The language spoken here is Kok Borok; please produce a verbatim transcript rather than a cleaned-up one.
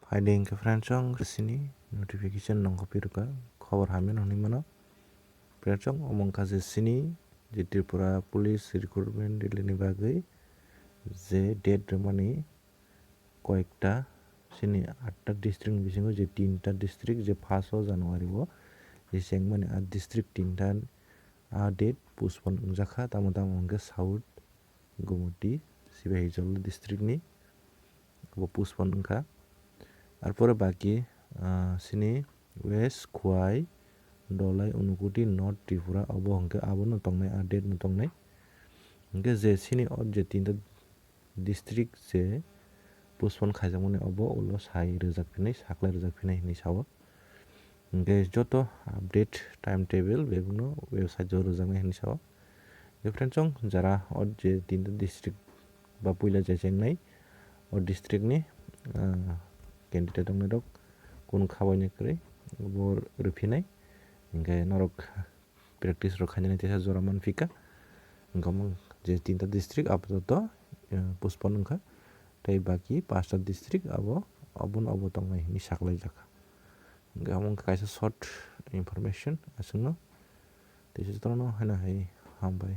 Hai de hwnkhe friends, chwng sini notification nongkho pirwkha, khobor hamya nongni mano. Friends, chwng omo wngkha je sini je Tripura Police Recruitment Rally ni bagwi je date rwmani koyekta sini atta district ni bisingo je tinta district je first o January o je chengmani a district tinta a date postpone wngjakha, tamo tamo hwnkhe South Gumoti, Sipahi Jala district ni abo postpone wngkha. Arpore baki, ah, sini West, Khwai, Dholai, Unakoti, North Tripura obo hwnkhe abono tongnai, a date no tongnai. Hwnkhe je sini o je tinta district je postpone khaijakmani obo ulo sai rwjak phinai, saklai rwjak phinai hinwi sao. Hwnkhe joto update timetable bebakno website o rwjaknai hinwi sao. Hwnkhe friends, chwng jara o je tinta district ba puila je chengnai o district ni, ah, candidate tongnai rok kunu khabaina kwrwi bo rwphinai. Hwnkhe norok practice rok khainani teisa jora manphika. Hwnkhe omo je tinta district apatot, eh, postpone wngkha. Tei baki pasta district abo, abono obo tongnai hinwi saklaijak. Hwnkhe omo wngkha kaisa short information aswkno. Teisa jotono haino hai hambai.